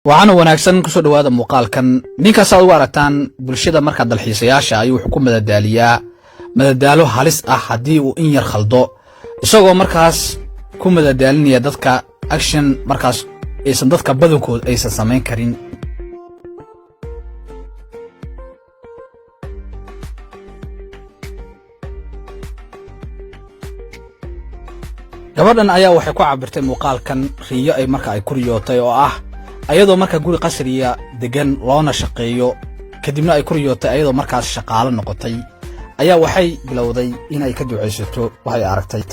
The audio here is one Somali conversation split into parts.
Waxaana wanaagsan kusoo dhowaada muuqaalkan. Ninkaas aad ugu aragtaan bulshada markaa dalxiisayaasha ayuu wuxuu ku madadaaliyaa madadaalo halis ah haddii uu in yar khaldo, isagoo markaas ku madadaalinaya dadka action markaas aysan dadka badankood aysan samayn karin. Gabadhan ayaa waxay ku cabirtay muuqaalkan riyo ay marka ay ku riyootay, oo ah ayadoo marka guri qasriya degan loona shaqeeyo. Kadibna ay ku riyootay ayadoo markaas shaqaalo noqotay ayaa waxay bilowday inay ka ducaysato waxay aragtay.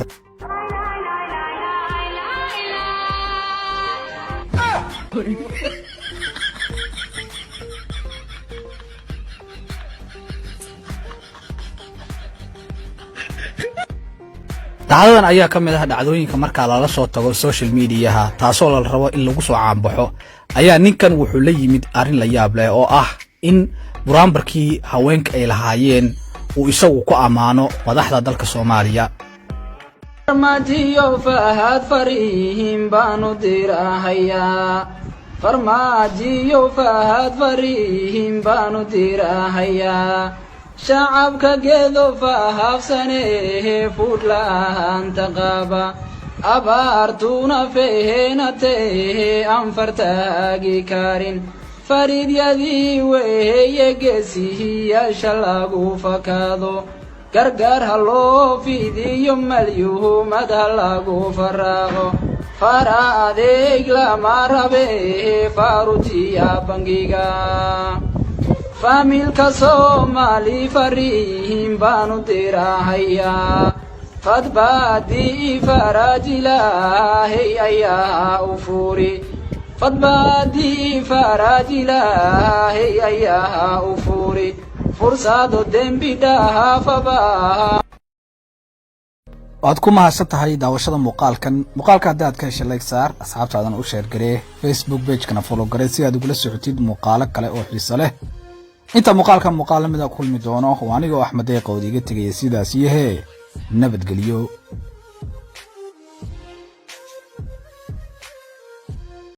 Dhacdadan ayaa ka mid ah dhacdooyinka markaa lala soo tago social mediaha, taasoo la rabo in lagu soo caanbaxo. Ayaa ninkan wuxuu la yimid arrin la yaab leh, oo ah in buraanbarkii haweenka ay lahaayeen uu isagu ku ammaano madaxda dalka Soomaaliya. Farmaajiyo Fahad farihin baanu dirahayaa, Farmaajiyo Fahad farihin baanu dirahayaa. Shacabka Gedo fahaafsanehe fuudhla'aanta qaba, abaartuna fehenatee anfartaagi karin, fariidyadii weeye geesihiyaasha lagu fakado. Gargaar ha loo fidiyo, malyuhumad ha lagu faraaqo, fara adeeg lama rabe, faarujiya bangiga. Faamilka Soomaali farihin baanu dirahayaa, fadbaadii faraajilaahey ayaa u furi, fadbaadii faraajilaahey ayaa u furi fursado dembi dhaafaba. Waad ku mahadsan tahay daawashada muuqaalkan. Muuqaalka haddii aad ka heshay, like saar, asxaabtaadana u share garee, Facebook pagekana follow garee si aad ugula socotid muuqaalo kale oo xiiso leh. Inta muuqaalka muuqaal lamida kulmi doono, oo anigoo Axmed Deeqood iga tegaya sidaas iyo hee nabadgelyo.